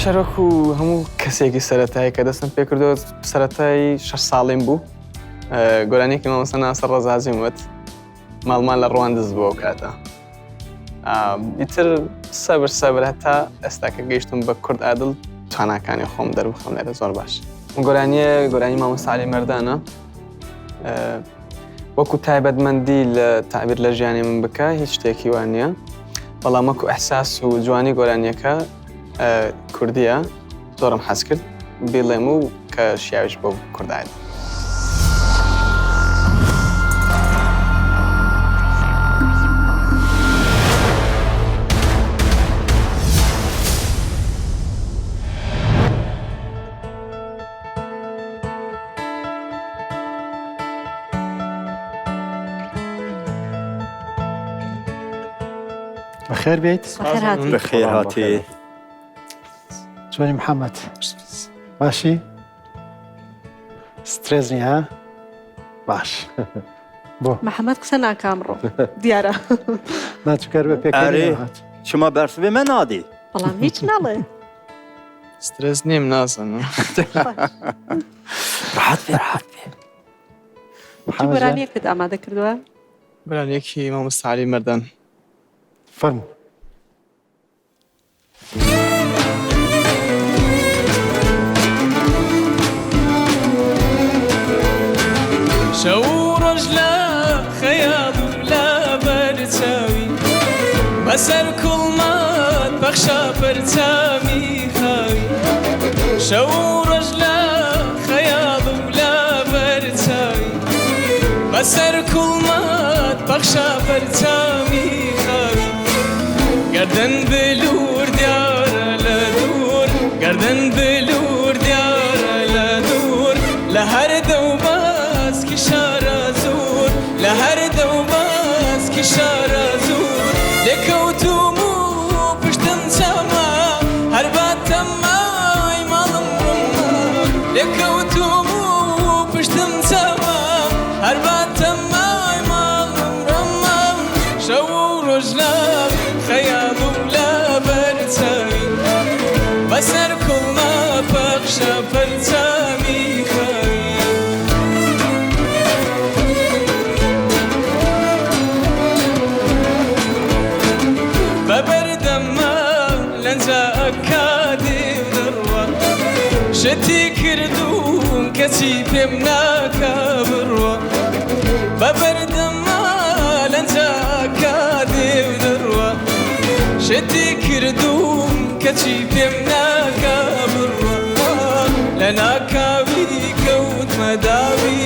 منیش هەر وەکو هەموو کەسێکی سەرەتایی کە دەستم پێکردەوە سەرەتای شەش ساڵیم بوو گۆرانیەکی مامۆستا ناسر ڕەزازیم وت ماڵمان لە ڕواندز بوو ئەو کاتە ئیتر سەبر سەبر هەتا ئێستا کە گەیشتم بە کورد ئادڵ تواناکانی خۆم دەربخەم لێرە زۆر باش گۆرانیە گۆرانی مامۆستا عەلی مەردانە وەکو تایبەتمەندی لە تعبیر لە ژیانی من بکە هیچ شتێکی وان نییە بەڵام وەکو ئەحساس و جوانی گۆرانیەکە کوردیە زۆرم حەز کرد بیڵێم و کە شیاویش بۆ کوردایت. بەخێر بێیت. بەخێر هاتی. چۆنی محەممەد باشی سترێس نیە باش بۆ محەممەد قسە ناکام ڕۆ دیارە ناچکەر بە پێ چما بەرسبێ مە نادی بەڵام هیچ ناڵێ سترێس نیم نازانم ڕەحەت بێ ڕەحەت بێ. گۆرانیەکت ئامادە کردووە؟ گۆرانیەکی مامۆستا عەلی مەردان. فەرموو. شەو و ڕۆژ لە خەیاڵ و لە بەرچاوی بەسەر کوڵمات پەخشا پەرچامی خاوی شەو و ڕۆژ لە خەیاڵ و لە بەرچاوی بەسەر کوڵمات پەخشا پەرچامی خاوی گەردن بلوور دیارە لە دوور گەردن بلوور دیارە لە دوور لە هەر دەو باس کشارە زور لە هەر دەو باس کشارە زور لێکەوتوم و پشتم چەما هەر بە تەمای ماڵم ڕما لێکەوتوم و پشتم چەما هەر بە تەمای ماڵم ڕما شەو و ڕۆژ لە خەیاڵ و لە بەرچاوی بەسەر کوڵما پەخشە پەرچامی خاوی. بە بەردەمما لەنجە ئەکا دێ و دەڕوا شتی کردووم کەچی پێم ناکا بڕوا بە بەردەمما لەنجە ئەکا دێ و دەڕوا شتی کردووم کەچی پێم ناکا بڕوا لە ناکاوی کەوتمە داوی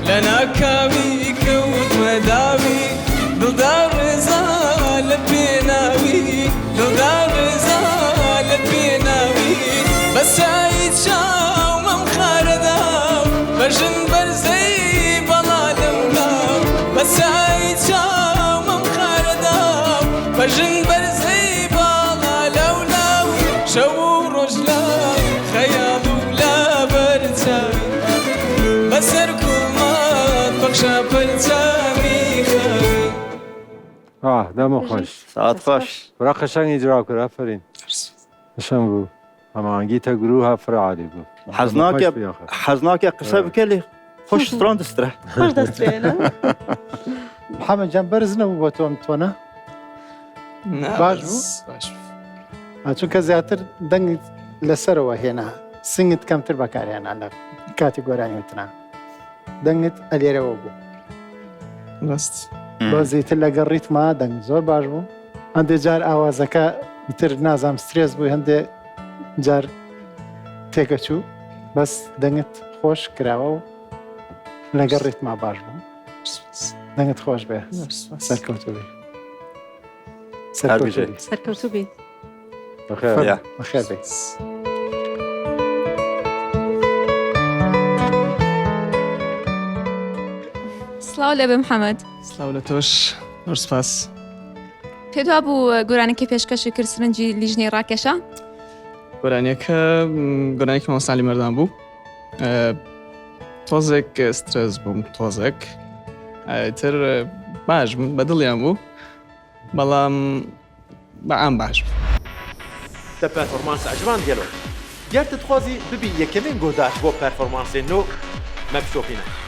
لە ناکاوی کەوتمە داوی دڵدار ڕێزا لە پێناوی دڵدار ڕێزا لە پێناوی بە سای چاومم خارەدا بەژن بەرزەی بەڵا لەولا بە سای چاومم خارەدا بەژن بەرزەی باڵا لەولا شەو و ڕۆژ لە خەیاڵ و لە بەرچاوی بەسەر کوڵمات پەخشا پەرچاوی خاوی. ئاه دەمو خۆش. ساعت خۆش. برا قەشەنگ ئیجرا کرد ئافەرین قەشەنگ بوو هەماهەنگی تە گروه فرە عالی بوو حەز ناکە حەز ناکە قسە بکە لێ خۆش ستران دەسترە خۆش دەسترێنە محەممەد جان بەرز نەبوو بۆ تۆم تۆنە باش بوو باش چونکە زیاتر دەنگت لەسەرەوە هێنا سنگت کەمتر بەکارهێنا لە کاتی گۆرانی وتنا دەنگت ئەلێرەوە بوو ڕاست بەزیتر لەگەڵ ڕیتما دەنگ زۆر باش بوو هەندێک جار ئاوازەکە ئیتر نازام سترێس بووی هەندێک جار تێکەچوو بەس دەنگت خۆش کراوە و لەگەڵ ڕیتما باش بوو دەنگت خۆش بێ سەرکەوتوو بی سەرکەوتوو بی بەخێر بێت. سڵاو لێبێ محەممەد. سڵاو لە تۆش زۆر سپاس. پێت وا بوو گۆرانیەکەی پێشکەشی کرد سرنجی لیژنەی ڕاکێشا؟ گۆرانیەکە گۆرانیەکی مامۆستا عەلی مەردان بوو تۆزێک سترێس بووم تۆزێک تر باش بوو بەدڵیان بوو بەڵام بەعام باش بوو. Te performans eciband gelo? Ger tu dixwazî bibî yekemîn guhdar ji bo performansên nû, me bişopîne.